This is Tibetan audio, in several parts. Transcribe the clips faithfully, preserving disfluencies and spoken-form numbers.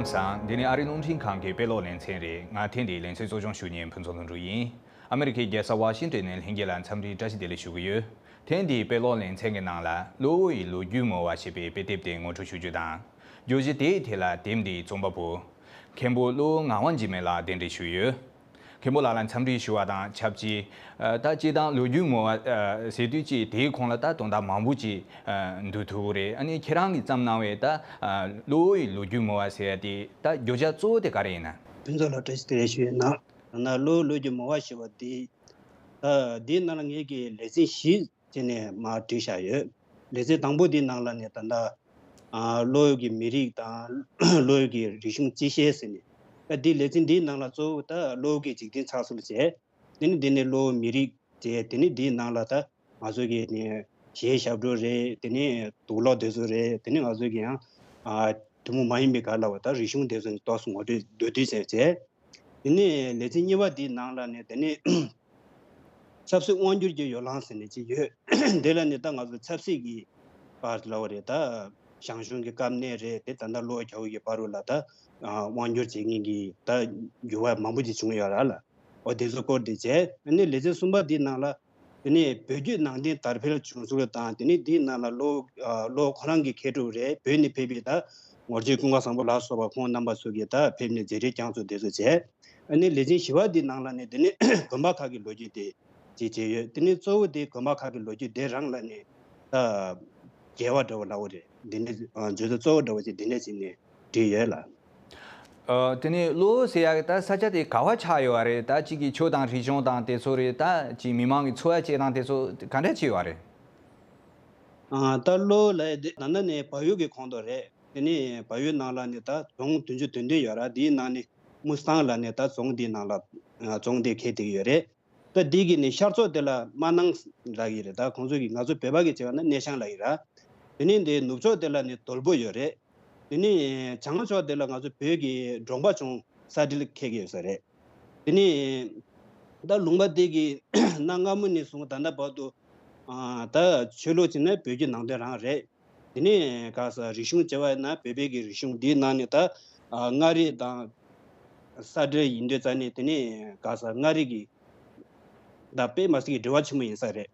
ལགས། འདི་ནི་ཨ་རིའི་རླུང་འཕྲིན་ཁང་གི་དཔེ་ཀློག་ལེ་ཚན་རེད། ང་ཐེངས་འདིའི་ལེ་ཚན་གཙོ་སྐྱོང་ཞུ་མཁན་ཕུན་ཚོགས་ལྷུན་གྲུབ་ཡིན། ཨ་མེ་རི་ཁའི་རྒྱལ་ས་ཝ་ཤིང་ཏོན་ནས་ལྷན་རྒྱས་ལ་འཚམས་འདྲིའི་བཀྲ་ཤིས་བདེ་ལེགས་ཞུ་གི་ཡོད། ཐེངས་འདིའི་དཔེ་ཀློག་ལེ་ཚན་གྱི་ནང་ལ་གློ་བོ་ཡི་ལོ་རྒྱུས་མོལ་བ་ཞེས་པའི་དཔེ་དེབ་དེ་ངོ་སྤྲོད་ཞུ་རྒྱུ་དང་། བརྗོད་གཞི་དེའི་ཐད་ལ་དེབ་འདིའི་རྩོམ་པ་པོ་མཁན་པོ་གློ་བོ་ངག་དབང་འཇིགས་མེད་ལགས་གདན་འདྲེན་ཞུས་ཡོད། མཁན་པོ་ལགས་ལ་འཚམས་འདྲི་ཞུ་བ་དང་ཆབས་ཅིག་ད་སྤྱིར་བཏང་ལོ་རྒྱུས་མོལ་བ་ཟེར་དུས་ཅིག་དེའི་ཁོངས་ལ་ད་དོན་དག་མང་པོ་ཅིག་འདུ་ཐུབ་ཀྱི་རེད། ཨ་ནི་ཁྱེད་རང་གིས་བརྩམས་གནང་བའི་ད་གློ་བོ་ཡི་ལོ་རྒྱུས་མོལ་བ་ཟེར་ཡ་དེ་ད་བརྗོད་བྱ་གཙོ་བོ་དེ་ག་རེ་ཡིན་ན། ཕུན་ཚོགས་ལགས་བཀྲ་ཤིས་བདེ་ལེགས་ཞུ་ཡོད་ན། ད་ནང་གློ་བོ་ལོ་རྒྱུས་མོལ་བ་ཞེས་པ་འདི་ད་འདིའི་ནང་ལ་ངེད་ཀྱིས་ལེ་ཚན་བཞི་བྱས་ནས་མར་བྲིས་བཞག་ཡོད། ལེ་ཚན་དང་པོ་འདིའི་ནང་ལ་ནི་ད་ལྟ་ཨ་གློ་བོ་གི་མི་རིགས་དང་གློ་བོ་གི་རིག་གཞུང་སྤྱི་བཤད་ཟེར་ནས། ད་འདི་ལེ་ཚན་འདིའི་ནང་ལ་གཙོ་བོ་ད་གློ་བོ་གི་འཇིག་རྟེན་ཚགས་ཚུད་བྱས། དེ་ནི་འདི་ནི་གློ་བོ་མི་རིགས་བྱས། དེ་ནི་འདིའི་ནང་ལ་ད་ང་ཚོ་གི་ནི་གཞས་ཞབས་བྲོ་རེད། དེ་ནི་དུག་ལོག་དེ་ཚོ་རེད། དེ་ནི་ང་ཚོ་གི་ཡང་ཨ་ཐུན་མོང་མ་ཡིན་པའི་ག་ལ་བ་ད་རིག་གཞུང་དེ་ཚོ་ནི་ཏོག་ཙམ་ངོ་སྤྲོད་མདོར་བསྡུས་བྱས་བྱས། དེ་ནས་ལེ་ཚན་གཉིས་པ་འདིའི་ནང་ལ་ནི་དེ་ནས་ཆབ་སྲིད་དབང་སྒྱུར་གྱི་ཡོ་ལང་ཟེར་ནས་ཅིག་ཡོད། འདི་ལ་ནི་ད་ང་ཚོ་ཆབ་སྲིད་ཀྱི་བར་ལ་བ་རེད། ད་ཞང་ཞུང་གི་དཀའ་གནད་རེད། དེ་ད་ལྟ་གློ་བོ་རྒྱ་བོད་ཀྱི་བར་རུ་ལ་ད་དབང་སྒྱུར་བྱེད་མཁན་གྱི་ད་འགྱུར་བ་མང་པོ་ཅིག་བྱུང་ཡོད་ར་ལ། འོ་དེ་ཚོ་སྐོར་དེ་བྱས། ཨ་ནི་ལེ་ཚན་གསུམ་པ་འདིའི་ནང་ལ། དེ་ནས་བོད་བརྒྱུད་ནང་བསྟན་དར་འཕེལ་བྱུང་ཚུལ་དང་། དེ་ནས་འདིའི་ནང་ལ་གློ་བོ་ཨ་གློ་བོ་ཁོ་རང་གི་མཁས་གྲུབ་རེད། བོད་ནས་ཕེབས་པའི་ད་ངོར་ཆེན་ཀུན་དགའ་བཟང་པོ་ལ་སོགས་པ་ཁོང་རྣམ་པ་ཚོ་གིས་ད་ཕེབས་ནས་མཛད་རིམ་བསྐྱངས་ཚུལ་དེ་ཚོ་བྱས། ཨ་ནི་ལེ་ཚན་བཞི་པ་འདིའི་ནང་ལ་ནི་དེ་ནས་དགོན་པ་ཁག་གི་ལོ་རྒྱུས་དེ་ཅིག་བྱས་ཡོད། དེ་ནས་གཙོ་བོ་དེ་དགོན་པ་ཁག་གི་ལོ་རྒྱུས་དེ་རང་ལ་ནི་ད་འགལ་བ་འདྲ་བོ་ལབ་དགོས་རེད། འདི་འདྲ་ཨ་བརྗོད་ཚུལ་གཙོ་བོ་འདྲ་བོ་ཅིག་འདི་འདྲ་བྱས་ནས་བྲིས་ཡོད་ལ། ཨ། དེ་ནས་གློ་བོ་ཟེར་ཡག་གི་ད་ས་ཆ་དེ་ག་བ་ཆགས་ཡོད་པ་རེད། ད་གཅིག་གི་ཆོས་དང་རིག་གཞུང་དང་དེ་ཚོ་རེད། ད་ཅིག་མི་མང་གི་འཚོ་བ་སྐྱེལ་སྟངས་དེ་ཚོ་ག་འདྲ་ཅིག་ཡོད་པ་རེད། ཨ། ད་གློ་བོ་ལབ་ཡག་དེ་ད་ལྟ་ནས་བལ་ཡུལ་གྱི་ཁོངས་གཏོགས་རེད། དེ་ནས་བལ་ཡུལ་ནང་ལ་ནི་ད་རྫོང་བདུན་ཅུ་དོན་བདུན་ཡོད་ར། དེའི་ནང་ནས་དམུ་སང་ལ་ནི་ད་རྫོང་དེའི་ནང་ལ་ཨ་རྫོང་དེ་ཁེལ་བསྡད་ཀྱི་ཡོད་རེད། ད་འདི་གི་ནི་ཤར་ཕྱོགས་དེ་ལ་སྨར་ནང་ལབ་ཀྱི་རེད། ད་ཁོང་ཚོ་གི་ང་ཚོ་བོད་པ་གི་བྱས་པ་ན་སྣེ་ཤང་ལབ་ཀྱི་ར། དེ་ནས་འདི་ནུབ་ཕྱོགས་དེ་ལ་ནི་དོལ་པོ་ཡོད་རེད། དེ་ནས་བྱང་ཕྱོགས་དེ་ལ་ང་ཚོ་བོད་ཀྱི་འབྲོང་པ་ཆུང་ས་འབྲེལ་ཁེལ་གྱི་ཡོད་ས་རེད། དེ་ནས་ད་ལུང་པ་དེ་གི་གནའ་སྔ་མོ་ནས་བཟུང་ད་ལྟ་བར་དུ་ཨ་ད་ཆོས་ལུགས་བྱས་ན་བོད་བརྒྱུད་ནང་བསྟན་རང་རེད། དེ་ནས་ག་ས་རིག་གཞུང་བྱས་པ་ཡིན་ན་བོད་པའི་གི་རིག་གཞུང་འདིའི་ནང་ནས་ད་ཨ་མངའ་རིས་དང་ས་འབྲེལ་ཡིན་དུས་ཙང་ནས། དེ་ནས་ག་ས་མངའ་རིས་ཀྱི་ད་དཔེ་མ་སྲིད་ཀྱི་འབྲེལ་བ་ཆེན་པོ་ཡིན་ས་རེད།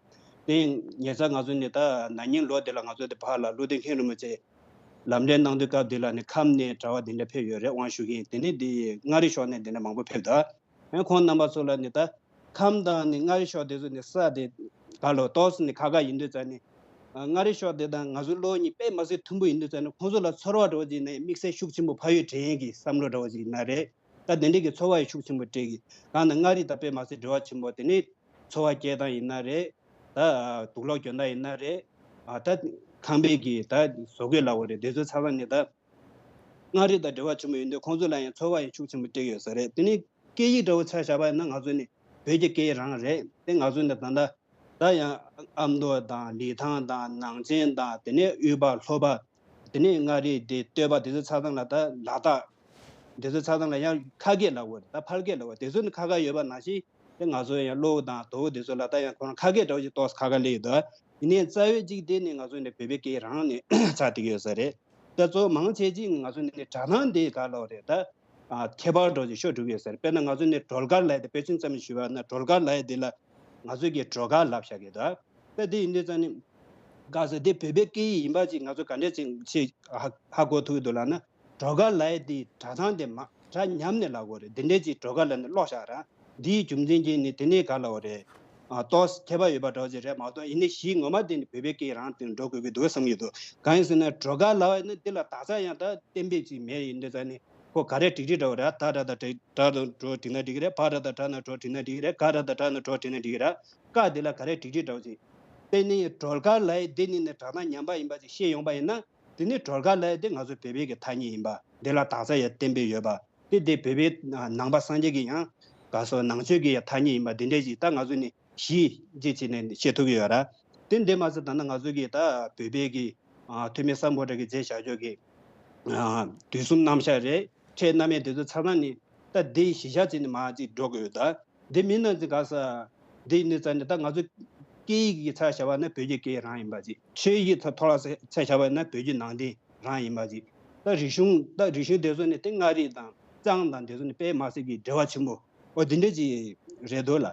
དེ་ཉེ་ཆར་ང་ཚོ་ནས་ད་ན་ནིང་ལོ་དེ་ལ་ང་ཚོ་དེ་བར་ལ་བློ་ལྡན་མཁན་རིན་པོ་ཆེ་ལམ་འབྲས་གནང་དུས་སྐབས་དེ་ལ་ནི་ཁམས་ནས་གྲྭ་པ་དེ་འདྲ་ཕེབས་ཡོད་རེད། དབང་ཞུ་མཁན། དེ་ནས་དེ་མངའ་རིས་ཕྱོགས་ནས་དེ་འདྲ་མང་པོ་ཕེབས་འདུག་ཨ་ཁོང་རྣམ་པ་ཚོ་ལ་ནི་ད་ཁམས་དང་ནི་མངའ་རིས་ཕྱོགས་དེ་ཚོ་ནི་ས་དེ་ག་ལོ་ཏོག་ཙམ་ནི་ཁ་ཁ་ཡིན་དུས་ཙང་ནི། ཨ་མངའ་རིས་ཕྱོགས་དེ་དང་ང་ཚོ་གློ་བོ་གཉིས་དཔེ་མ་སྲིད་མཐུན་པོ་ཡིན་དུས་ཙང་ནི། ཁོང་ཚོ་ལ་ཚོར་བ་འདྲ་བོ་ཅིག་ནི་དམིགས་བསལ་ཤུགས་ཆེན་པོ་ཕ་ཡུལ་དྲན་གྱི་བསམ་བློ་འདྲ་བོ་ཅིག་ཡིན་ན་རེད། ད་དེ་འདྲའི་གི་ཚོར་བ་ཡི་ཤུགས་ཆེན་པོ་སྤྲད་ཀྱི། གང་ན་མངའ་རིས་དང་དཔེ་མ་སྲིད་འབྲེལ་བ་ཆེན་པོ། དེ་ནི་འཚོ་བ་སྐྱེལ་སྟངས་ཡིན་ན་རེད། ད་དུག་ལོག་གྱོན་སྟངས་ཡིན་ན་རེད། ཨ་ད་ཁང་པའི་གི་ད་བཟོ་བཀོད་ལབ་དགོས་རེད། དེ་ཚོ་ཚང་མ་ནི་ད་མངའ་རིས་དང་འབྲེལ་བ་ཆེན་པོ་ཡིན་དུས་ཁོང་ཚོ་ལ་ཡང་ཚོར་བ་ཡང་ཤུགས་ཆེན་པོ་སྤྲད་ཀྱི་ཡོད་ས་རེད། དེ་ནི་སྐད་ཡིག་འདྲ་བོ་ཆ་བཞག་པ་ཡིན་ན་ང་ཚོ་ནི་བོད་ཀྱི་སྐད་ཡིག་རང་རེད། དེ་ང་ཚོ་ནི་ད་ལྟ་ད་ཡང་ཨ་མདོ་དང་ལི་ཐང་དང་ནང་ཆེན་དང་། དེ་ནས་དབུས་པ་ལྷོ་པ། དེ་ནས་མངའ་རིས་དེ་སྟོད་པ། དེ་ཚོ་ཆ་ཚང་ལ་ད་ལ་དྭགས། དེ་ཚོ་ཆ་ཚང་ལ་ཡང་ཁ་སྐད་ལབ་དགོས་རེད། ད་ཕལ་སྐད་ལབ་དགོས། དེ་ཚོ་ནི་ཁ་ཁ་ཡོད་པ་ནང་བཞིན། དེ་ང་ཚོ་ཡང་གློ་བོ་དང་དོལ་པོ་དེ་ཚོ་ལ་ད་ཡང་ཁོ་རང་ཁ་སྐད་འདྲ་བོ་ཞིག་ཏོག་ཙམ་ཁ་ཁ་སླེབས་ཡོད་དོ། ཡིན་ནའི་རྩ་བའི་གཅིག་དེ་ནི་ང་ཚོ་ནི་བོད་པའི་སྐད་རང་ནས་ཆགས་བསྡད་ཀྱི་ཡོད་ས་རེད། ད་གཙོ་བོ་མང་ཆེ་ཅིག་ནི་ང་ཚོ་ནི་གྲྭ་ཚང་དེ་ག་ལོག་རེད། ད་ཨ་ཁྱད་པར་འདྲ་བོ་ཞིག་ཤོར་འགྲོ་གི་ཡོད་ས་རེད། དཔེར་ན་ང་ཚོ་ནི་སྒྲོལ་དཀར་ལབ་ཡ་དེ། དཔེ་མཚོན་ཙམ་ཞུས་པ་ན་སྒྲོལ་དཀར་ལབ་ཡ་དེ་ལ་ང་ཚོ་གིས་སྒྲོལ་དཀར་ལབ་བཞག་གི་འདུག་ད་དེ་ཡིན་དུས་ཙང་ནི་ག་ས་དེ་བོད་པའི་སྐད་ཡིག་ཡིན་པ་ཅིག་ང་ཚོ་ག་འདྲས་ཅིག་ཅིག་ཧ་ཧ་གོ་ཐུབ་ཀྱི་འདུག་ལབ་ན། སྒྲོལ་དཀར་ལབ་ཡ་དེ་གྲྭ་ཚང་དེ་མ་གྲྭ་ཉམས་ནས་ལབ་དགོས་རེད། དེ་འདྲས་ཅིག་སྒྲོལ་དཀར་ལབ་ནས་ཀློག་བཞག་ར། འདིའི་རྒྱུ་མཚན་གྱིས་ནི་དེ་ནས་ག་ལབ་དགོས་རེད། ཨ་ཏོག་ཙམ་ཁྱད་པར་ཡོད་པ་འདྲ་བོ་ཅིག་རེད་མ་གཏོགས། ཡིན་ནའི་གཞི་ངོ་མ་དེ་ནི་བོད་པའི་སྐད་རང་དེ་འགྲོ་དགོས་ཀྱི་འདུག་བསམ་གྱི་འདུག་གང་ཡིན་ཟེར་ན་སྒྲོལ་དཀར་ལབ་ཡ་ནི་དེ་ལ་དག་ཆ་ཡང་ད་གཏན་འབེབས་ཅིག་མེད། ཡིན་དུས་ཙང་ནི་ཁོ་ག་རེ་བྲིས་བྲིས་འདྲ་བོ་རེད། ད་དགྲ་དང་དགྲ་དང་འགྲོགས་བྲིས་ན་འགྲིག་གི་རེད། བ་དགྲ་དང་དགྲ་དང་འགྲོགས་བྲིས་ན་འགྲིག་གི་རེད། ག་དགྲ་དང་གྲ་ནས་གྲོ་བྲིས་ན་འགྲིག་གི་རེད། ཀ་དེ་ལ་ག་རེ་བྲིས་བྲིས་འདྲ་བོ་ཅིག་དེ་ནི་སྒྲོལ་དཀར་ལབ་ཡ་དེ་ནི་ནི་གྲྭ་ཚང་ཉམས་པ་ཡིན་པ་ཅིག་ཤེས་ཡོང་པ་ཡིན་ན། དེ་ནི་སྒྲོལ་དཀར་ལབ་ཡ་དེ་ང་ཚོ་བོད་པའི་གི་ཐ་སྙད་ཡིན་པ། དེ་ལ་དག་ཆ་ཡང་གཏན་འབེབས་ཡོད་པ། དེ་དེ་བོད་པའི་ནང་པ་སངས་རྒྱས་ཀྱི་ཡང་ག་སོ་ནང་ཆོས་ཀྱི་ཡང་ཐ་སྙད་ཡིན་པ་འདི་འདྲས་ཅིག་ད་ང་ཚོ་ནི་གཞི་འཛིན་བྱས་ནས་བཤད་ཐུབ་ཀྱི་ཡོད་ར། དེ་འདི་མ་ཟད་ད་ནི་ང་ཚོ་གི་ད་བོད་པའི་གི་ཨ་ཐོན་མི་སམ་བྷོ་ཊ་གིས་མཛད་བཞག་ཆོག་གི་ཨ་དུས་གསུམ་རྣམ་གཞག་རེད། ཕྲད་རྣམ་དབྱེ་དེ་ཚོ་ཚང་མ་ནི་ད་འདི་གཞི་བཞག་བྱས་ནས་མར་ཅིག་འགྲོ་དགོས་ཡོད་ད། འདི་མིན་ན་ཅིག་ག་ས། འདི་ནི་ཙང་ནི་ད་ང་ཚོ་སྐད་ཡིག་གི་ཆ་བཞག་པ་ན་བོད་ཀྱི་སྐད་རང་ཡིན་པ་ཅིག་ཆོས་ཡིག་ཐོག་ལ་ཆ་བཞག་པ་ན་བོད་ཀྱི་ནང་བསྟན་རང་ཡིན་པ་ཅིག་ད་རིག་གཞུང་ད་རིག་གཞུང་དེ་ཚོ་ནི་དེ་མངའ་རིས་དང་གཙང་དང་དེ་ཚོ་ནི་དཔེ་མ་སྲིད་ཀྱི་འབྲེལ་བ་ཆེན་པོ་འོ་དེ་འདྲ་ཅིག་རེད་འདུག་ལ།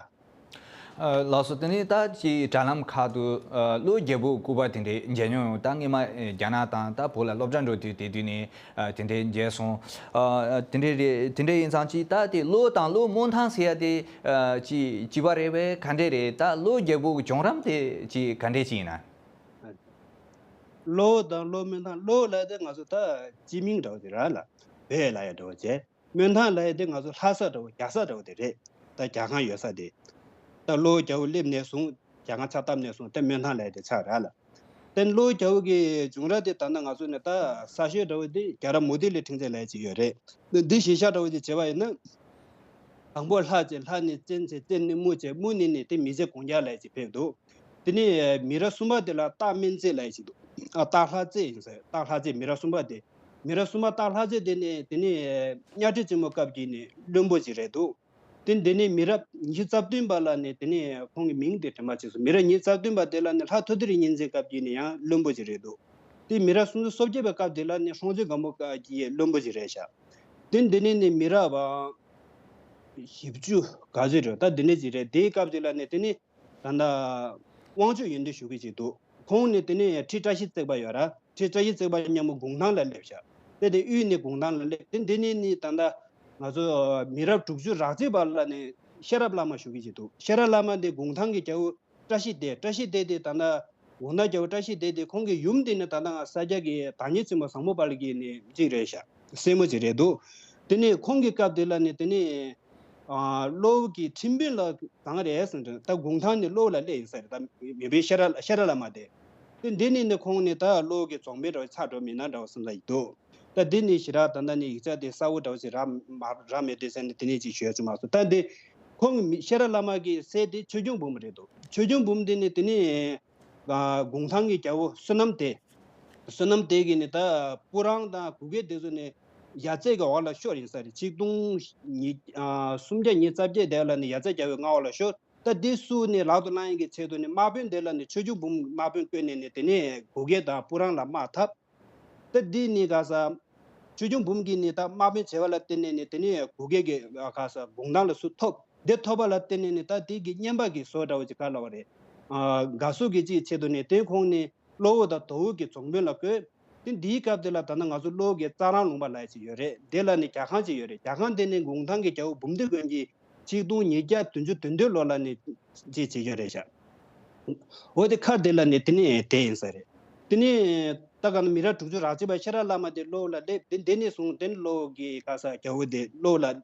ཨ་ལགས་སོ། དེ་ནས་ད་ཅིག་དྲ་ལམ་ཁག་ཏུ་ཨ་གློ་རྒྱལ་པོ་སྐུ་པར་དེ་འདྲས་མཇལ་མྱོང་ཡོད། ད་སྔོན་མ་ཨེ་རྒྱ་ནག་དང་ད་བོད་ལ་སློབ་གྲྭ་འགྲོ་དུས་དེ་དུས་ནས་ཨ་དེ་འདྲས་མཇལ་སོང་། ཨ་དེ་འདྲས་རེད། དེ་འདྲས་ཡིན་ཙང་ཅིག་ད་དེ་གློ་དང་གློ་སྨོན་ཐང་ཟེར་ཡ་དེ་ཨ་ཅིག་གཅིག་པ་རེད་པས། ག་འདྲས་རེད། ད་གློ་རྒྱལ་པོ་གི་བྱུང་རིམ་དེ་ཅིག་ག་འདྲས་ཅིག་ཡིན་ན། གློ་དང་གློ་སྨོན་ཐང་། གློ་ལབ་དེ་ང་ཚོ་ད་སྤྱི་མིང་འདྲ་བོ་དེ་ར་ལ་བོད་ལ་ཡ་འདྲ་བོ་བྱས། སྨོན་ཐང་ལབ་ཡ་དེ་ང་ཚོ་ལྷ་ས་འདྲ་བོ་རྒྱ་ས་འདྲ་བོ་དེ་རེད། ད་རྒྱ་ཁང་ཡོད་ས་དེ། ད་གློ་རྒྱལ་པོ་སླེབས་ནས་བཟུང་རྒྱ་ཁང་ཕྱག་བཏབ་ནས་བཟུང་དེ་སྨོན་ཐང་ལབ་ཡ་དེ་ཆགས་ར་ལ། དེ་གློ་རྒྱལ་པོ་གི་བྱུང་རབས་དེ་ད་ལྟ་ང་ཚོ་ནས་ད་གསར་ཤོས་འདྲ་བོ་དེ་རྒྱལ་རབས་མུ་ཏིག་གླིང་ཕྲེང་མཛེས་ལབ་ཡ་ཅིག་ཡོད་རེད། འདི་གཞི་བཞག་འདྲ་བོ་དེ་བྱས་པ་ཡིན་ན། དང་པོ་ལྷ་བྱས། ལྷ་ནས་བཙན་བྱས། བཙན་ནས་དམུ་བྱས། དམུ་ནས་ནི་དེ་མི་བྱས་གུང་རྒྱལ་ལབ་ཅིག་ཕེབས་འདུག་དེ་ནས་མི་རབས་གསུམ་པ་དེ་ལ་སྟག་སྨན་རྩེ་ལབ་ཅིག་འདུག་ཨ་སྟག་ལྷ་རྩེ་ཡིན་ཟེར། སྟག་ལྷ་རྩེ་མི་རབས་གསུམ་པ་དེ། མི་རབས་གསུམ་པ་སྟག་ལྷ་རྩེ་དེ་ནས་དེ་ནས་གཉའ་ཁྲི་བཙུན་མོ་སྐབས་ཀྱི་ནས་བློན་པོ་ཅིག་རེད་འདུག་དེ་དེ་ནས་མི་རབས་ཉི་ཤུ་རྩ་བདུན་པ་ལ་ནས་དེ་ནས་ཁོང་གི་མིང་དེ་དྲན་པ་བྱས་སོང་། མི་རབས་ཉི་ཤུ་རྩ་བདུན་པ་དེ་ལ་ནས་ལྷ་ཐོ་ཐོ་རི་གཉན་བཙན་སྐབས་ཀྱི་ནས་ཡང་བློན་པོ་ཅིག་རེད་འདུག་དེ་མི་རབས་སུམ་ཅུ་སོ་བརྒྱད་པའི་སྐབས་དེ་ལ་ནས་ཧྲོང་ཆོས་སྒམ་པོ་སྐབས་ཀྱི་བློན་པོ་ཅིག་རེད་ཤག་དེ་དེ་ནས་ནས་མི་རབས་བཞི་བཅུ་ག་ཚོད་རེད། ད་འདི་ནས་ཅིག་རེད། དེའི་སྐབས་དེ་ལ་ནི་དེ་ནི་ད་ལྟ་དབང་ཕྱུག་ཡོན་ཏན་ཞུ་གི་ཅིག་འདུག་ཁོང་ནི་དེ་ནི་ཁྲི་བཀྲ་ཤིས་བརྩེགས་པ་ཡོད་ར། ཁྲི་བཀྲ་ཤིས་བརྩེགས་པ་མཉམ་པོ་གུང་ཐང་ལ་སླེབས་ཤག་དེ་དེ་དབུས་ནས་གུང་ཐང་ལ་སླེབས། དེ་འདི་ནི་ནི་ད་ལྟ་ང་ཚོ་མི་རབས་དྲུག་ཅུ་རེ་གཅིག་པ་ལ་ནི་ཤེས་རབ་བླ་མ་ཞུ་གི་ཅིག་འདུག་ཤེས་རབ་བླ་མ་དེ་གུང་ཐང་གི་རྒྱལ་པོ་བཀྲ་ཤིས་ལྡེ། བཀྲ་ཤིས་ལྡེ་དེ་ད་ལྟ་གུང་ཐང་རྒྱལ་པོ་བཀྲ་ཤིས་ལྡེ་དེ་ཁོང་གི་ཡུམ་དེ་ནི་ད་ལྟ་ང་ས་སྐྱ་གི་བདག་ཉིད་ཆེན་པོ་བཟང་པོ་དཔལ་གྱི་ནི་གཅིག་རེད་ཤག་སྲས་མོ་གཅིག་རེད་འདུག་དེ་ནས་ཁོང་གི་སྐབས་དེ་ལ་ནི་དེ་ནས་ཨ་གློ་བོ་གི་ཁྲིམས་དཔོན་ལ་གང་རེད་ཟེར་ན། ད་གུང་ཐང་ནས་གློ་བོ་ལ་སླེབས་ཡིན་ས་རེད། ད་མི་བོད་ཤེས་རབ་ཤེས་རབ་བླ་མ་དེ། དེ་འདི་ནས་ནི་ཁོང་ནི་ད་གློ་བོ་གི་རྫོང་དཔོན་འདྲ་བོ་ཆགས་འགྲོ་མིན་ན་འདྲ་བོ་བསམ་ས་ཡིན་འདུག་ད་འདི་ནི་ཞེ་དྲག་ད་ལྟ་ནི་ཡིག་ཆ་དེ་གསལ་བོ་འདྲ་བོ་ཞིག་རག་མ་རག་མེད་དུས་ཙང་ནི་དེ་ནས་ཅིག་ཞུ་ཡ་བྱུང་མ་སོང་། ད་འདི་ཁོང་གི་མི་ཤེས་རབ་བླ་མ་གི་སྲས་དེ་ཆོས་སྐྱོང་འབུམ་རེད་འདུག་ཆོས་སྐྱོང་འབུམ་དེ་ནི་དེ་ནི་ཨ་གུང་ཐང་གི་རྒྱལ་པོ་བསོད་ནམས་ལྡེ། བསོད་ནམས་ལྡེ་གིས་ནི་ད་སྤུ་རང་དང་གུ་གེ་དེ་ཚོ་ནི་ཡ་རྩེ་གི་འོག་ལ་ཤོར་ཡིན་ས་རེད། ཆིག་སྟོང་ཉིས་ཨ་སུམ་བརྒྱ་ཉི་ཤུ་རྩ་བརྒྱད་དེ་ལ་ནི་ཡ་རྩེ་རྒྱལ་པོའི་མངའ་འོག་ལ་ཤོར། ད་དེ་སུ་ནི་ལག་ཏུ་བླང་ཡས་ཀྱི་ཆེད་དུ་ནི་དམག་དཔོན་དེ་ལ་ནི་ཆོས་སྐྱོང་འབུམ་དམག་དཔོན་བསྐོས་ནས་ནི་དེ་ནས་གུ་གེ་དང་སྤུ་རང་ལ་དམག་འཐབ། ད་འདི་ནི་ག་ས། ཆོས་སྐྱོང་འབུམ་གྱིས་ནི་ད་དམག་དཔོན་བྱས་པ་ལ་བརྟེན་ནས་ནི་དེ་ནས་གུ་གེ་གི་ག་ས་གུང་ཐང་ལ་སུ་ཐོབ། དེ་ཐོབ་པ་ལ་བརྟེན་ནས་ནི་ད་དེ་གི་བསྙེན་པ་གི་བཟོ་འདྲ་བོ་ཅིག་ག་ལབ་པ་རེད། ཨ་དགའ་བསུ་གི་ཅིག་ཆེད་དུ་ནི་དེ་ཁོང་ནི་གློ་བོ་དང་དོ་བོ་གི་རྫོང་དཔོན་ལ་བསྐོས། དེ་འདིའི་སྐབས་དེ་ལ་ད་ནི་ང་ཚོ་གློ་བོ་གི་རྩ་རང་ལུང་པ་ལབ་ཡ་ཅིག་ཡོད་རེད། དེ་ལ་ནི་རྒྱལ་ཁང་ཅིག་ཡོད་རེད། རྒྱལ་ཁང་དེ་ནི་གུང་ཐང་གི་རྒྱལ་པོ་འབུམ་སྡེ་མགོན་གྱིས་ཆིག་སྟོང་ཉིས་བརྒྱ་བདུན་ཅུ་དོན་བདུན་ལོ་ལ་ནི་ཅིག་བྱེད་ཀྱི་ཡོད་རེད་ཤག་འོ་དེ་མཁར་དེ་ལ་ནི་དེ་ནས་དེ་ཡིན་ས་རེད། དེ་ནས་ད་ག་ནི་མི་རབས་དྲུག་ཅུ་རེ་གཅིག་པ་ཤེས་རབ་བླ་མ་དེ་གློ་བོ་ལ་སླེབས། དེ་དེ་ནས་བཟུང་དེ་ནི་གློ་བོ་གི་ག་ས་རྒྱལ་པོ་དེ་གློ་བོ་ལ་ཨ་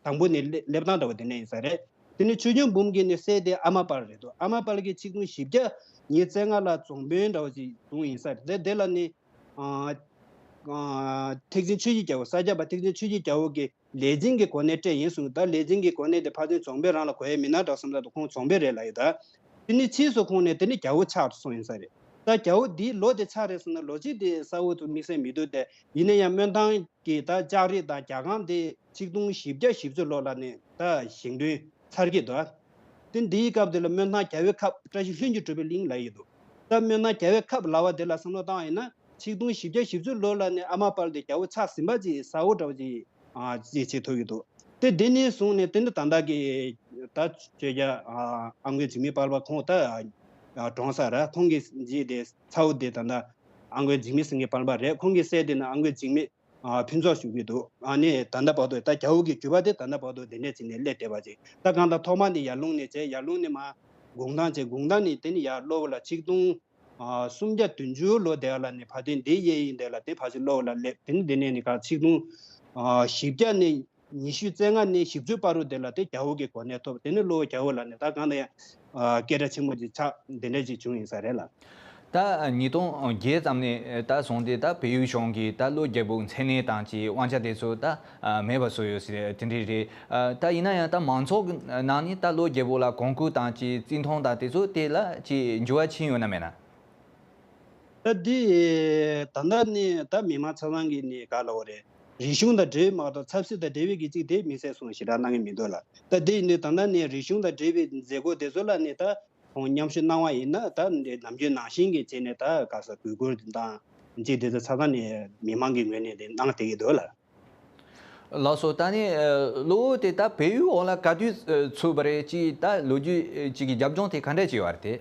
དང་པོ་ནས་སླེབས་སླེབས་སྟངས་འདྲ་བོ་དེ་ནས་ཡིན་ས་རེད། དེ་ནས་ཆོས་སྐྱོང་འབུམ་གྱི་ནི་སྲས་དེ་ཨ་མ་དཔལ་རེད་འདུག་ཨ་མ་དཔལ་གྱིས་ཆིག་སྟོང་བཞི་བརྒྱ་ཉི་ཤུ་རྩ་ལྔ་ལ་རྫོང་དཔོན་འདྲ་བོ་ཅིག་བཟུང་ཡིན་ས་རེད། དེ་དེ་ལ་ནི་ཨ་ཨ་ཐེག་ཆེན་ཆོས་ཀྱི་རྒྱལ་པོ་ས་སྐྱ་པ་ཐེག་ཆེན་ཆོས་ཀྱི་རྒྱལ་པོ་གི་ལས་འཛིན་གྱི་གོ་གནས་སྤྲད་ཡིན་གསུངས། ད་ལས་འཛིན་གྱི་གོ་གནས་དེ་ཕར་ཚུར་རྫོང་དཔོན་རང་ལ་གོ་ཡས་མིན་ན་འདྲ་བསམ་ད་དུ་ཁོང་རྫོང་དཔོན་རེད་ལབ་ཡོད་ད། དེ་ནི་ཕྱིས་སུ་ཁོང་ནས་དེ་ནི་རྒྱལ་པོ་ཆགས་སོང་ཡིན་ས་རེད། ད་རྒྱལ་པོ་འདིའི་ལོ་དེ་ཆགས་རེད་ཟེར་ན་ལོ་གཅིག་དེ་གསལ་བོ་དུ་དམིགས་བསལ་མི་འདུག་དེ་ཡིན་ན་ཡང་སྨོན་ཐང་གི་ད་ལྕགས་རི་དང་རྒྱ་ཁང་དེ་ཆིག་སྟོང་བཞི་བརྒྱ་བཞི་བཅུ་ལོ་ལ་ནས་ད་བཞེངས་སྐྲུན་ཚར་གྱི་འདུག་དེ་འདིའི་སྐབས་དེ་ལ་སྨོན་ཐང་རྒྱལ་པོའི་ཁབ་བཀྲ་ཤིས་ལྷུན་གྱིས་གྲུབ་པའི་གླིང་ལབ་ཡོད་འདུག་ད་སྨོན་ཐང་རྒྱལ་པོའི་ཁབ་ལབ་པ་དེ་ལ་བསམ་བློ་བཏང་ཡིན་ན་ཆིག་སྟོང་བཞི་བརྒྱ་བཞི་བཅུ་ལོ་ལ་ནས་ཨ་མ་དཔལ་དེ་རྒྱལ་པོ་ཆགས་ཟིན་པ་ཅིག་གསལ་བོ་འདྲ་བོ་ཅིག་ཨ་ཅེས་བྱེད་ཐུབ་ཀྱི་འདུག་དེ་དེ་ནས་བཟུང་ནས་དེ་ནི་ད་ལྟ་གི་ད་ཆོས་རྒྱལ་ཨ་མགོན་འཇིགས་མེད་དཔལ་འབར་ཁོང་ད་ཨ་གྲོངས་ས་ར། ཁོང་གི་རྗེས་དེ་ཚ་བོ་དེ་ད་ལྟ་ཨ་མགོན་འཇིགས་མེད་སེང་གེ་དཔལ་འབར་རེད། ཁོང་གི་སྲས་དེ་ནི་ཨ་མགོན་འཇིགས་མེད་ཨ་ཕུན་ཚོགས་ཞུ་གི་འདུག་ཨ་ནི་ད་ལྟ་བར་དུ་ད་རྒྱལ་པོ་གི་རྒྱུད་པ་དེ་ད་ལྟ་བར་དུ་དེ་འདྲས་བྱས་ནས་སླེབས་བསྡད་པ་ཅིག་ད་གང་ལྟར་ཐོག་མ་ནི་ཡར་ཀླུང་ནས་བྱས། ཡར་ཀླུང་ནས་མར་གུང་ཐང་བྱས། གུང་ཐང་ནས་དེ་ནི་ཡར་གློ་བོ་ལ་ཆིག་སྟོང་ཨ་སུམ་བརྒྱ་བདུན་ཅུ་ལོ་དེ་ལ་ནི་ཕ་དོན་འདི་གཡས་གཡོན་དེ་ལ་དེ་ཕ་ཚུལ་གློ་བོ་ལ་སླེབས། དེ་ནི་དེ་ནས་ནི་ག་ཆིག་སྟོང་ཨ་བཞི་བརྒྱ་ནས་ཉི་ཤུ་རྩ་ལྔ་ནས་བཞི་བཅུ་བར་དུ་དེ་ལ་དེ་རྒྱལ་པོ་གི་གོ་གནས་ཐོབ། དེ་ནི་གློ་བོ་རྒྱལ་པོ་ལ་ནི་ད་གང་ལ་ཡང་ཨ་སྐད་གྲགས་ཆེན་པོ་ཅིག་ཆགས་དེ་འདྲ་ཅིག་བྱུང་ཡིན་ས་རེད་ལ། ད་ཉིས་སྟོང་བརྒྱད་ཙམ་ནས་ད་བཟུང་སྟེ་ད་བལ་ཡུལ་གཞུང་གིས་ད་གློ་རྒྱལ་པོའི་མཚན་གནས་དང་ཅིག་དབང་ཆ་དེ་ཚོ་ད་མེད་པ་བཟོས་ཡོད་ཟེར་དེ་འདྲ་རེད། ད་ཡིན་ན་ཡང་ད་མང་ཚོགས་ཀྱི་ནང་ནས་ད་གློ་རྒྱལ་པོ་ལ་གོང་བཀུར་དང་ཅིག་བརྩི་མཐོང་དང་དེ་ཚོ་དེ་ལ་ཅིག་འགྱུར་བ་ཕྱིན་ཡོད་ན་མེད་ན། ད་འདི་ད་ལྟ་ནས་ད་མི་མང་ཆ་ཚང་གིས་ནི་ག་ལབ་དགོས་རེད། རིག་གཞུང་དང་འབྲེལ་བ་མ་གཏོགས་ཆབ་སྲིད་དང་འབྲེལ་བའི་གི་ཅིག་དེ་དམིགས་བསལ་གསུང་ཞེ་དྲག་གནང་གི་མི་འདུག་ལ། ད་འདི་ནི་ད་ལྟ་ནས་རིག་གཞུང་དང་འབྲེལ་བའི་མཛད་སྒོ་དེ་ཚོ་ལ་ནི་ད་ཁོང་མཉམ་ཞུགས་གནང་བ་ཡིན་ན་ད་འདི་ནམ་རྒྱུན་ནང་བཞིན་གྱི་བྱས་ནས་ད་ག་ས་གུས་བཀུར་དང་ ཅིག་དེ་ཚོ་ཆ་ཚང་ནས་མི་མང་གི་ངོས་ནས་དེ་གནང་བསྡད་ཀྱི་འདུག་ལགས། ལགས་སོ། ད་ནི་ཨ་གློ་བོ་དེ་ད་བལ་ཡུལ་འོག་ལ་ག་དུས་ཨ་ཚུད་པ་རེད། ཅིག་ད་ལོ་རྒྱུས་ཨ་ཅིག་གི་རྒྱབ་ལྗོངས་དེ་ག་འདྲ་ཅིག་ཡོད་རེད་དེ།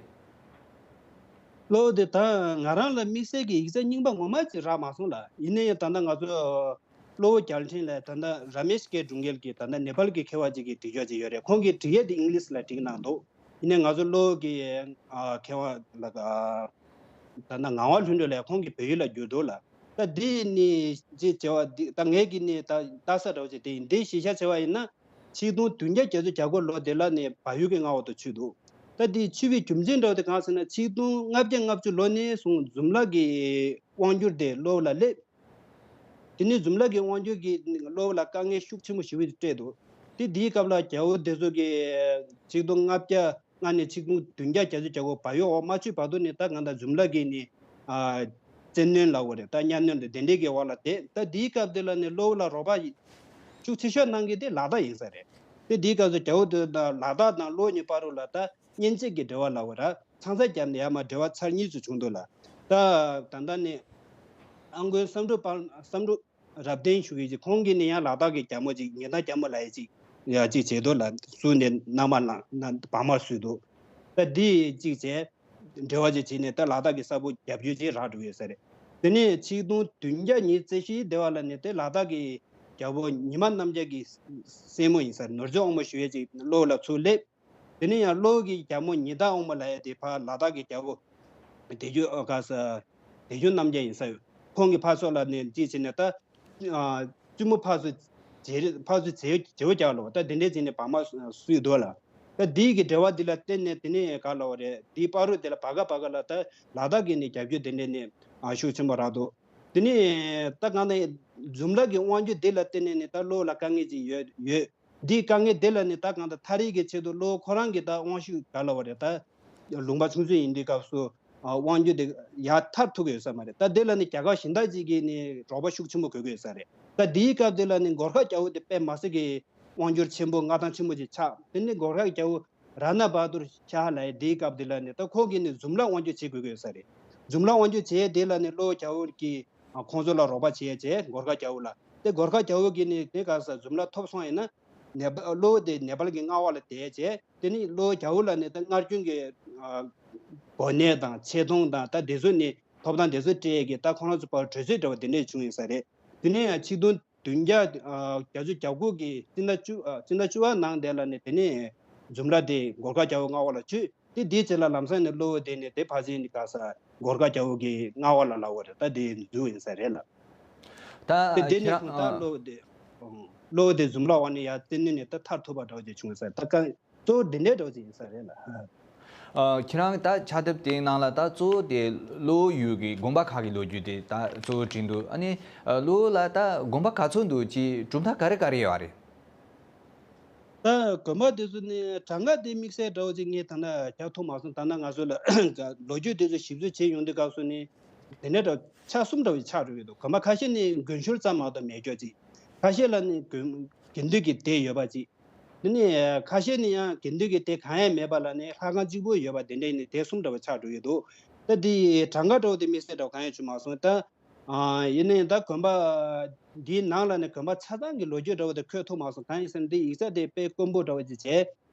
གློ་བོ་དེ་ད་ང་རང་ལ་དམིགས་བསལ་གྱི་ཡིག་ཆ་རྙིང་པ་ངོ་མ་ཅིག་རག་མ་སོང་ལགས། ཡིན་ན་ཡང་ད་ལྟ་ང་ཚོ་གློ་བོ་རྒྱལ་ཕྲན་ལ་ད་ལྟ་ར་མེཤ་ཀེ་སྒྲུང་རྒྱལ་གྱི་ད་ལྟ་ནེ་པཱལ་གྱི་མཁས་པ་ཅིག་གིས་བྲིས་ཆོག་ཅིག་ཡོད་རེད། ཁོང་གིས་བྲིས་ཡས་དེ་ཨིང་ལིཤ་ལ་བྲིས་གནང་འདུག། ཡིན་ནའི་ང་ཚོ་གློ་བོ་གི་ཨ་མཁས་པ་ལ་ད་ལྟ་ངག་དབང་ལྷུན་གྲུབ་ལགས་ཁོང་གིས་བལ་ཡུལ་ལ་བསྒྱུར་འདུག་ལགས། ད་འདི་ནི་ཅིག་བྱས་པ་འདི་ད་ངས་ཀྱིས་ནི་ད་ལྟ་ས་འདྲ་བོ་ཅིག་དེ་ཡིན། འདི་གཞི་བཞག་བྱས་པ་ཡིན་ན་ཆིག་སྟོང་བདུན་བརྒྱ་བརྒྱད་ཅུ་གྱ་དགུ་ལོ་དེ་ལ་ནི་བལ་ཡུལ་གྱི་མངའ་འོག་ཏུ་ཚུད་འདུག། ད་འདི་ཚུད་པའི་རྒྱུ་མཚན་འདྲ་བོ་དེ་གང་ཟེར་ན་ཆིག་སྟོང་ལྔ་བརྒྱ་ལྔ་བཅུ་ལོ་ནས་བཟུང་འཛུམ་ལགས་ཀྱི་དབང་བསྒྱུར་དེ་གློ་བོ་ལ་སླེབས། དེ་ནས་འཛུམ་ལགས་ཀྱི་དབང་བསྒྱུར་གྱིས་གློ་བོ་ལ་དཀའ་ངལ་ཤུགས་ཆེན་པོ་ཞེ་པོ་ཅིག་སྤྲད་འདུག། དེ་དེའི་སྐབས་ལ་རྒྱལ་པོ་དེ་ཚོ་གིས་ཆིག་སྟོང་ལྔ་བརྒྱ་ལྔ་ནས་ཆིག་སྟོང་བདུན་བརྒྱ་གྱ་དགུ་བལ་ཡུལ་འོག་མ་ཚུད་བར་དུ་ནི་ད་གང་ལྟར་འཛུམ་ལགས་ཀྱིས་ནི་ཨ་བཙན་གནོན་ལབ་དགོས་རེད། ད་གཉའ་གནོན་དེ་དེ་འདྲའི་གི་འོག་ལ་བསྡད། ད་དེའི་སྐབས་དེ་ལ་ནི་གློ་བོ་ལ་རོགས་པ་ཤུགས་ཆེ་ཤོས་གནང་མཁན་དེ་ལ་དྭགས་ཡིན་ས་རེད། དེ་དེའི་སྐབས་སུ་རྒྱལ་པོ་དེ་དང་ལ་དྭགས་དང་གློ་བོ་གཉིས་བར་དུ་ལ་ད་གཉེན་ཚད་ཀྱི་འབྲེལ་བ་ལབ་དགོས་རེད། ཆང་ས་བརྒྱབ་ནས་ཡར་མར་འབྲེལ་བ་ཚར་གཉིས་སུ་བྱུང་འདུག་ལགས། ད་ད་ལྟ་ནི་ཨ་མགོན་བསམ་གྲུབ་དཔལ་བསམ་གྲུབ་རབ་བརྟན་ཞུ་གི་ཅིག་ཁོང་གིས་ནི་ཡང་ལ་དྭགས་ཀྱི་རྒྱལ་མོ་ཅིག་ཉི་ཟླ་རྒྱལ་མོ་ལབ་ཡས་ཅིག་ཡ་ཅིག་བྱས་འདུག་ལགས། བསུ་ནས་མནའ་མ་བླངས་ན་བག་མར་བསུས་འདུག། ད་འདི་ཅིག་བྱས་འབྲེལ་བ་ཅིག་བྱས་ནས་ད་ལ་དྭགས་ཀྱི་ས་ཕུག་རྒྱབ་སྐྱོར་ཅིག་རག་འགྲོ་གི་ཡོད་ས་རེད། དེ་ནས་ཆིག་སྟོང་བདུན་བརྒྱ་ཉེར་བཞི་དེ་བ་ལ་ནི་དེ་ལ་དྭགས་ཀྱི་རྒྱལ་པོ་ཉི་མ་རྣམ་རྒྱལ་གྱི་སྲས་མོ་ཡིན་ས་རེད། ནོར་རྫི་དབང་མོ་ཞུ་ཡས་ཅིག་གློ་བོ་ལ་ཚུར་སླེབས། དེ་ནས་ཡང་གློ་བོ་གི་རྒྱལ་མོ་ཉི་ཟླ་དབང་མོ་ལབ་ཡས་དེ་ཕར་ལ་དྭགས་ཀྱི་རྒྱལ་པོ་བདེ་སྤྱོད་ཨ་ག་ས་བདེ་སྤྱོད་རྣམ་རྒྱལ་ཡིན་ས་ཡོད། ཁོང་གི་ཕར་ཕྱོགས་ལ་ནི་ཅི་བྱས་ནས་ད་ཨ་བཙུན་མོ་ཕར་ཚུར་བྱེད་ཕར་ཚུར་བྱེད་བྱེད་བྱ་ལོ། ད་དེ་འདྲས་བྱས་ནས་བག་མ་སུས་འདུག་ལགས། ད་འདི་གི་འབྲེལ་བ་འདི་ལ་བརྟེན་ནས་དེ་ནས་ག་ལབ་པ་རེད། འདིའི་བར་དུ་དེ་ལ་བར་ག་བར་ག་ལ་ད་ལ་དྭགས་ཀྱི་ནི་རྒྱབ་སྐྱོར་དེ་འདྲས་ནི་ཨ་ཤུགས་ཆེན་པོ་རག་འདུག། དེ་ནས་ད་གང་ལྟར་འཛུམ་ལགས་ཀྱི་དབང་སྒྱུར་འདི་ལ་བརྟེན་ནས་ནི་ད་གློ་བོ་ལ་དཀའ་ངལ་ཅིག་ཡོད་ཡོད། འདིའི་དཀའ་ངལ་འདི་ལ་ནི་ད་གང་ལྟར་ཐག་རིང་གི་ཆེད་དུ་གློ་བོ་ཁོ་རང་གིས་ད་དབང་ཤུགས་ག་ལབ་པ་རེད། ད་ལུང་པ་ཆུང་ཆུང་ཡིན་དུས་སྐབས་སུ་ཨ་དབང་སྒྱུར་དེ་ཡར་ཐར་ཐུབ་ཀྱི་ཡོད་ས་མ་རེད། ད་འདི་ལ་ནི་རྒྱལ་ཁབ་གཞན་དག་ཅིག་གིས་ནི་རོགས་པ་ཤུགས་ཆེན་པོ་དགོས་ཀྱི་ཡོད་ས་རེད། ད་འདིའི་སྐབས་འདི་ལ་ནི་གོར་ཁ་རྒྱལ་པོ་དེ་དཔེ་མི་སྲིད་ཀྱི་དབང་སྒྱུར་ཆེན་པོ་མངའ་ཐང་ཆེན་པོ་ཅིག་ཆགས། དེ་ནི་གོར་ཁ་རྒྱལ་པོ་ར་ན་བྷ་དུར་ཤཱ་ལབ་ཡས་དེའི་སྐབས་དེ་ལ་ནི་ད་ཁོང་གིས་ནི་འཛུམ་ལགས་དབང་སྒྱུར་བྱེད་དགོས་ཀྱི་ཡོད་ས་རེད། འཛུམ་ལགས་དབང་སྒྱུར་བྱེད་ཡས་དེ་ལ་ནི་གློ་བོ་རྒྱལ་པོ་གིས་ཨ་ཁོང་ཚོ་ལ་རོགས་པ་བྱེད་ཡས་བྱས་གོར་ཁ་རྒྱལ་པོ་ལ། དེ་གོར་ཁ་རྒྱལ་པོ་གིས་ནི་དེ་ག་ས་འཛུམ་ལགས་ཐོབ་སོང་ཡིན་ན་ནེ་པ་གློ་བོ་དེ་ནེ་པཱལ་གྱི་མངའ་འོག་ལ་བསྡད་བྱས། དེ་ནི་གློ་བོ་རྒྱལ་པོ་ལ་ནི་ད་སྔར་རྒྱུན་གྱི་ཨ་གོ་གནས་དང་ཆེ་མཐོང་དང་ད་དེ་ཚོ་ནི་ཐོབ་ཐང་དེ་ཚོ་སྤྲད་ཡས་ཀྱི་ད་ཁོ་རང་ཚོ་བར་གྲོས་ཚོད་འདྲ་བོ་དེ་འདྲས་བྱུང་ཡོད་ས་རེད། དེ་ནས་ཡང་ཆིག་སྟོང་བདུན་བརྒྱ་ཨ་བརྒྱད་ཅུ་གྱ་དགུ་གི་སྤྱི་ཟླ་བཅུ་ཨ་སྤྱི་ཟླ་བཅུ་པ་ནང་དེ་ལ་ནི་དེ་ནས་འཛུམ་ལགས་དེ་གོར་ཁ་རྒྱལ་པོ་མངའ་འོག་ལ་ཚུད། དེ་དེའི་རྗེས་ལ་ལམ་སང་ནི་གློ་བོ་དེ་ནི་དེ་ཕར་ཕྱིན་ནི་ག་ས་གོར་ཁ་རྒྱལ་པོ་གི་མངའ་འོག་ལ་ལབ་དགོས་རེད། ད་དེ་འཛུལ་ཡིན་ས་རེད་ལགས། ད་དེ་དེ་ནས་ཁྱེད་རང་བྱུང་ད་ཨ་གློ་བོ་དེ་ཨོ་གློ་བོ་དེ་འཛུམ་ལགས་འོག་ནས་ཡར་བཙན་གནོན་ནས་ད་ཐར་ཐུབ་པ་འདྲ་བོ་ཅིག་བྱུང་ས་རེད། ད་ག་གཙོ་བོ་འདི་འདྲའི་འདྲ་བོ་ཅིག་ཡིན་ས་རེད་ལགས། ཨ་ཁྱེད་རང་ད་ཕྱག་དེབ་དེའི་ནང་ལ་ད་གཙོ་བོ་དེ་གློ་བོ་ཡུལ་གྱི་དགོན་པ་ཁག་གི་ལོ་རྒྱུས་དེ་ད་གཙོ་བོ་བྲིས་འདུག། ཨ་ནི་ཨ་གློ་བོ་ལ་ད་དགོན་པ་ག་ཚོད་འདུག་ཅིག་གྲུབ་མཐའ་ག་རེ་ག་རེ་ཡོད་རེད། ད་དགོན་པ་དེ་ཚོ་ནི་གྲངས་ཀ་དེ་དམིགས་བསལ་འདྲ་བོ་ཅིག་ངས་ད་ལྟ་རྒྱག་ཐུབ་མ་སོང་། ད་ལྟ་ང་ཚོ་ལ་ལོ་རྒྱུས་དེ་ཚོ་ཞིབ་འཚོལ་བྱེད་ཡོང་དུས་སྐབས་སུ་ནི་དེ་འདྲ་འདྲ་ཆ་གསུམ་འདྲ་བོ་ཆགས་འགྲོ་གི་འདུག། དགོན་པ་ཁ་ཤས་ནི་དགོན་ཤུལ་ཙམ་མ་གཏོགས་མེད་ཀྱོག་ཅིག། ཁ་ཤས་ལ་ནི་དགོན་དགེ་འདུན་གྱི་སྡེ་ཡོད་པ་ཅིག། དེ་ནས་ཁ་ཤས་ནི་ཡང་དགེ་འདུན་གྱི་སྡེ་གང་ཡང་མེད་པ་ལ་ནི་ལྷ་ཁང་གཅིག་པོ་ཡོད་པ་དེ་འདྲའི་ནི་སྡེ་གསུམ་འདྲ་བོ་ཆགས་འགྲོ་གི་འདུག། ད་དེ་གྲངས་ཀ་འདྲ་བོ་དེ་དམིགས་བསལ་འདྲ་བོ་གང་ཡང་བྱུང་མ་སོང་། ད་ཨ་ཡིན་ན་ཡང་ད་དགོན་པ་འདིའི་ནང་ལ་ནི་དགོན་པ་ཆ་ཚང་གི་ལོ་རྒྱུས་འདྲ་བོ་དེ་འཁོད་ཐུབ་མ་སོང་། གང་ཡིན་ཟེར་ན་འདི་ཡིག་ཆ་དེ་དཔེ་དཀོན་པོ་འདྲ་བོ་ཅིག་བྱས།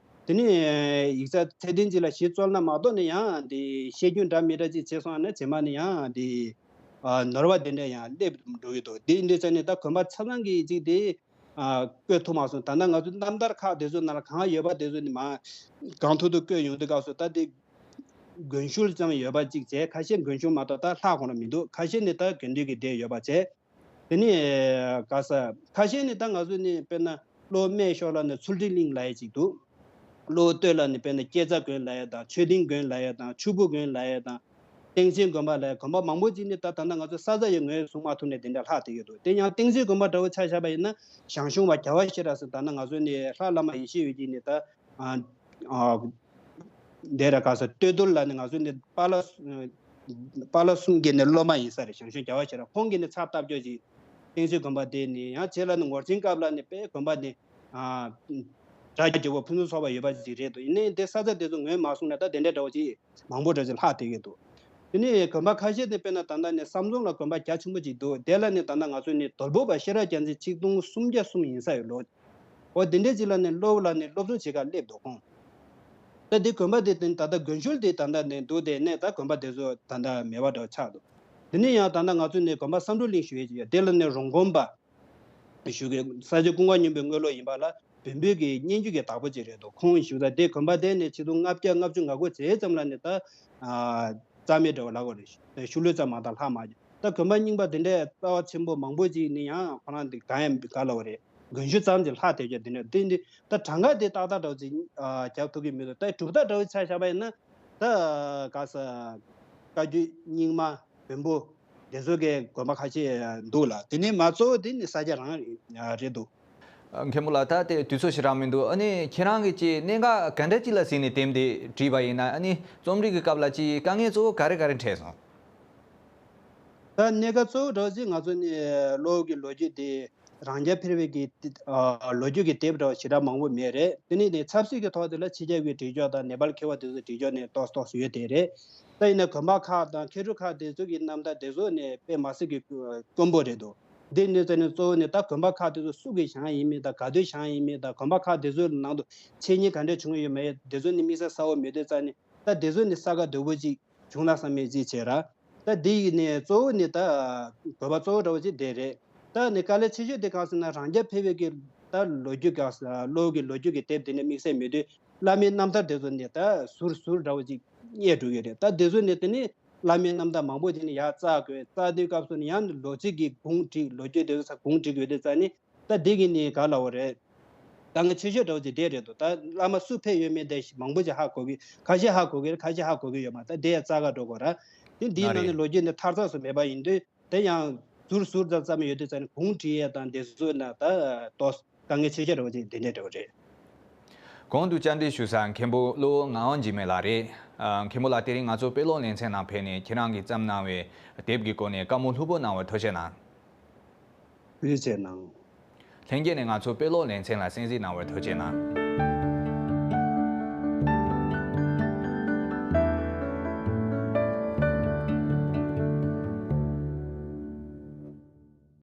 དེ་ནས་ཡིག་ཆ་ཚད་ལྡན་ཅིག་ལ་གཞི་བཙུགས་ན་མ་གཏོགས་ནི་ཡང་འདི་བཤད་རྒྱུན་འདྲ་མི་འདྲ་ཅིག་བྱས་སོང་ན་རྗེས་མ་ནི་ཡང་འདི་ཨ་ནོར་བ་དེ་འདྲ་ཡང་སླེབས་འགྲོ་གི་འདུག། དེ་འདྲ་བྱས་ནས་ད་དགོན་པ་ཆ་ཚང་གི་ཅིག་དེ་ཨ་བཀོད་ཐུབ་མ་སོང་། ད་ལྟ་ང་ཚོ་རྣམ་ཐར་ཁག་དེ་ཚོ་ནང་ལ་གང་ཡོད་པ་དེ་ཚོ་ནི་མ་གང་ཐུབ་ཐུབ་བཀོད་ཡོང་དུས་སྐབས་སུ་ད་དེ་དགོན་ཤུལ་ཙམ་ཡོད་པ་ཅིག་བྱས། ཁ་ཤས་དགོན་ཤུལ་མ་གཏོགས་ད་ལྷག་གོང་ལ་མི་འདུག། ཁ་ཤས་ནི་ད་དགེ་འདུན་གྱི་སྡེ་ཡོད་པ་བྱས། དེ་ནས་ག་ས་ཁ་ཤས་ནི་ད་ང་ཚོ་ནི་དཔེར་ན་གློ་སྨད་ཤོག་ལ་ནི་ཚུལ་ཁྲིམས་གླིང་ལབ་ཡས་ཅིག་འདུག། གློ་སྟོད་ལ་ནི་དཔེར་ན་སྐྱེད་ཚལ་དགོན་ལབ་ཡས་དང་ཆོས་སྡིངས་དགོན་ལབ་ཡས་དང་ཆུ་བུ་དགོན་ལབ་ཡས་དང་སྟེང་ཆེན་དགོན་པ་ལབ་ཡས། དགོན་པ་མང་པོ་ཅིག་ནི་ད་ད་ལྟ་ང་ཚོ་ས་ཆ་ཡང་ངོས་བཟུང་མ་ཐུབ་ནས་དེ་འདྲ་ལྷག་བསྡད་ཡོད་འདུག། དེ་ཡང་སྟེང་ཆེན་དགོན་པ་འདྲ་བོ་ཆ་བཞག་པ་ཡིན་ན་ཞང་ཞུང་བ་རྒྱལ་བ་ཤེས་རབ་ཟེར་ད་ནི་ང་ཚོ་ནི་ལྷ་བླ་མ་ཡེ་ཤེས་འོད་ཀྱི་ནི་ད་ཨ་ཨ་དེ་ར་ག་ས་སྟོད་ཐུར་ལ་ནི་ང་ཚོ་ནི་དཔལ་ལྷ་དཔལ་ལྷ་གསུམ་གྱི་ནི་སློབ་མ་ཡིན་ས་རེད། ཞང་ཞུང་རྒྱལ་བ་ཤེས་རབ་ཁོང་གིས་ནི་ཕྱག་བཏབ་ཕྱོགས་ཀྱི་སྟེང་ཆེན་དགོན་པ་དེ་ནི་ཡང་རྗེས་ལ་ནི་ངོར་ཆེན་སྐབས་ལ་ནི་དཔེ་དགོན་པ་ནི་ཨ་གྲ་རྒྱས་པོ་ཕུན་སུམ་ཚོགས་པ་ཡོད་པ་ཅིག་རེད་འདུག། ཡིན་ནའི་དེ་ས་ཆ་དེ་ཚོ་ངོས་མ་བཟུང་ན་ད་དེ་འདྲ་འདྲ་བོ་ཅིག་མང་པོ་འདྲ་ཅིག་ལྷག་བསྡད་ཀྱི་འདུག། དེ་ནས་དགོན་པ་ཁ་ཤས་དེ་དཔེར་ན་ད་ལྟ་ནས་བསམ་རྫོང་ལ་དགོན་པ་རྒྱ་ཆེན་པོ་ཅིག་འདུག་དེ་ལ་ནི་ད་ལྟ་ང་ཚོ་ནི་དོལ་པོ་པ་ཤེས་རབ་རྒྱལ་མཚན་ཆིག་སྟོང་སུམ་བརྒྱ་གསུམ་ཡིན་ས་ཡོད་ལོ། འོ་དེ་འདྲའི་ཅིག་ལ་ནི་སློབ་ལ་ནི་སློབ་གཙོ་བྱེད་གར་སླེབས་འདུག་ཁོང་། ད་དེ་དགོན་པ་དེ་དེ་ད་ལྟ་དགོན་ཤུལ་དེ་ད་ལྟ་ནས་འདུག་དེ་ནས་ད་དགོན་པ་དེ་ཚོ་ད་ལྟ་མེད་པ་འདྲ་ཆགས་འདུག་དེ་ནས་ཡང་ད་ལྟ་ང་ཚོ་ནི་དགོན་པ་བསམ་འགྲུབ་གླིང་ཞུ་ཡས་ཅིག་ཡོད། དེ་ལ་ནི་རོང་དགོན་པ་ཞུ་གི་ས་སྐྱ་ཀུན་དགའ་སྙིང་པོའི་དངོས་ལོ་ཡིན་པ་ལ་བོན་པོའི་གི་སྙན་བརྒྱུད་ཀྱི་བདག་པོ་ཅིག་རེད་འདུག་ཁོང་ཞུ་ད་དེ་དགོན་པ་དེ་ནས་ཆིག་སྟོང་ལྔ་བརྒྱ་ལྔ་བཅུ་ང་དགུ་བྱས་ཙམ་ལ་ནི་ད་ཨ་རྩ་མེད་འདྲ་བ་ལབ་དགོས་རེད། ཤུལ་ལུས་ཙམ་མ་གཏོགས་ལྷག་མ་ད་དགོན་པ་རྙིང་པ་དེ་འདྲའི་རྩ་བ་ཆེན་པོ་མང་པོ་ཅིག་ནི་ཡང་ཁོ་རང་དེ་གང་ཡང་ག་ལབ་རེད། དགོན་ཤུལ་ཙམ་ཅིག་ལྷག་བསྡད་རྒྱུ་དེ་འདྲ་དེ་འདི་ད་གྲངས་ཀ་དེ་ཏག་ཏག་འདྲ་བོ་ཅིག་ཨ་རྒྱབ་ཐུབ་ཀྱི་མི་འདུག་ད་གྲུབ་མཐའ་འདྲ་བོ་ཆ་བཞག་པ་ཡིན་ན་ད་ག་ས་བཀའ་བརྒྱུད་རྙིང་མ་བོན་པོ་དེ་ཚོ་གའི་དགོན་པ་ཁ་ཤས་འདུག་ལ། དེ་ནས་མ་གཙོ་བོ་དེ་ནི་ས་སྐྱ་རང་རེད་འདུག་མཁན་པོ་ལགས། ད་དེ་དུས་ཚོད་ཞེ་དྲག་མི་འདུག་ཨ་ནི་ཁྱེད་རང་གིས་ཅིག་གནད་འགག་ག་འདྲ་ཅིག་ལ་གཟིགས་ནས་དེབ་འདི་བྲིས་པ་ཡིན་ན། ཨ་ནི་རྩོམ་རིག་གི་སྐབས་ལ་ཅིག་དཀའ་ངལ་གཙོ་བོ་ག་རེ་ག་རེ་འཕྲད་སོང་། ད་གནད་འགག་གཙོ་བོ་འདྲ་བོ་ཅིག་ང་ཚོ་ནི་གློ་བུར་གྱི་ལོ་རྒྱུས་དེ་རང་རྐྱ་འཕེར་བའི་གི་ཨ་ལོ་རྒྱུས་ཀྱི་དེབ་འདྲ་བོ་ཞེ་དྲག་མང་པོ་མེད་རེད། དེ་ནས་ནི་ཆབ་སྲིད་ཀྱི་ཐོག་དེ་ལ་ཕྱི་རྒྱལ་གྱི་བྲིས་ཆོག་དང་ནེ་པཱལ་མཁས་པ་དེ་ཚོ་བྲིས་ཆོག་ནས་ཏོག་ཙམ་ཏོག་ཙམ་ཡོད་དེ་རེད། ད་ཡིན་ན་དགོན་པ་ཁག་དང་མཁས་གྲུབ་ཁག་དེ་ཚོ་གི་རྣམ་ཐར་དེ་ཚོ་ནི་དཔེ་མ་སྲིད་ཀྱི་དཀོན་པོ་རེད་འདུག་འདི་ནི་ཙ་ནི་གཙོ་བོ་ནི་ད་དགོན་པ་ཁག་དེ་ཚོ་སུ་གིས་བཞེངས་ཡིན་མིན་དང་ག་དུས་བཞེངས་ཡིན་མིན་དང་དགོན་པ་ཁག་དེ་ཚོའི་ནང་དུ་འཆད་ཉན་ག་འདྲ་བྱུང་ཡོད་མེད་དེ་ཚོ་ནི་དམིགས་བསལ་གསལ་བོ་མེད་དུས་ཙ་ནི་ད་དེ་ཚོ་ནི་ས་ག་དོད་པོ་ཅིག་བྱུང་ན་བསམ་མེད་ཅིག་བྱས་ར། ད་འདི་ཡི་ནི་གཙོ་བོ་ནི་ད་དགོན་པ་གཙོ་བོ་འདྲ་བོ་ཅིག་དེ་རེད། ད་ནི་དཀའ་ལས་ཆེ་ཤོས་དེ་གང་ཟེར་ན་རང་རྐྱ་འཕེར་བའི་གི་ད་ལོ་རྒྱུས་ག་ས་གློ་གི་ལོ་རྒྱུས་ཀྱི་དེབ་དེ་ནི་དམིགས་བསལ་མེད་དུས་བླ་མའི་རྣམ་ཐར་དེ་ཚོ་ནི་ད་ཟུར་ཟུར་འདྲ་བོ་ཅིག་རྙེད་འགྲོ་གི་རེད། ད་དེ་ཚོ་ནི་དེ་ནི་བླ་མའི་རྣམ་ཐར་མང་པོ་དེ་ནི་ཡར་བཙལ་དགོས། བཙལ་དུས་སྐབས་སུ་ནི་ཡང་ནི་ལོ་ཚིགས་ཀྱི་གུང་བསྒྲིགས་ལོ་རྒྱུས་དེ་ཚོ་ས་གུང་བསྒྲིགས་དགོས་དུས་ཙ་ནི། ད་འདི་གི་ནི་ག་ལབ་དགོས་རེད། ད་ང་ཆེ་ཤོས་འདྲ་བོ་ཅིག་དེ་རེད་འདུག་ད་བླ་མ་སུ་ཕེབས་ཡོད་མེད་དེ་མང་པོ་ཅིག་ཧ་གོ་གི་ཁ་ཤས་ཧ་གོ་གི་རེད། ཁ་ཤས་ཧ་གོ་གི་ཡོད་མ་རེད། ད་དེ་ཡང་རྩ་ག་འགྲོ་དགོས་ར། དེ་འདིའི་ནང་ནས་ལོ་རྒྱུས་ནི་མཐར་ཚགས་སུ་མེད་པ་ཡིན་དུས་དེ་ཡང་ཟུར་ཟུར་ཙམ་ཙམ་ཡོད་དུས་ཙ་ནི་གུང་བསྒྲིགས་ཡས་དང་དེ་ཚོ་ན་ད་ཏོག་དཀའ་ངལ་ཆེ་ཤོས་འདྲ་བོ་ཅིག་དེ་འདྲས་འདྲ་བོ་རེད། གོང་དུ་བཅར་འདྲི་ཞུ་ས་མཁན་པོ་བློ་བཟང་ངག་དབང་འཇིགས་མེད་ལགས་རེད། ཨ། མཁན་པོ་ལགས་དེ་རིང་ང་ཚོ་དཔེ་ཀློག་ལེ་ཚན་ནང་ཕེབས་ནས་ཁྱེད་རང་གིས་བརྩམས་གནང་བའི་དེབ་ཀྱི་སྐོར་ནས་བཀའ་མོལ་ལྷུག་པོ་གནང་བར་ཐུགས་རྗེ་གནང་། ཐུགས་རྗེ་ཆེ་གནང་། ལྷན་རྒྱས་ནས་ང་ཚོ་དཔེ་ཀློག་ལེ་ཚན་ལ་གསན་གཟིགས་གནང་བར་ཐུགས་རྗེ་གནང་།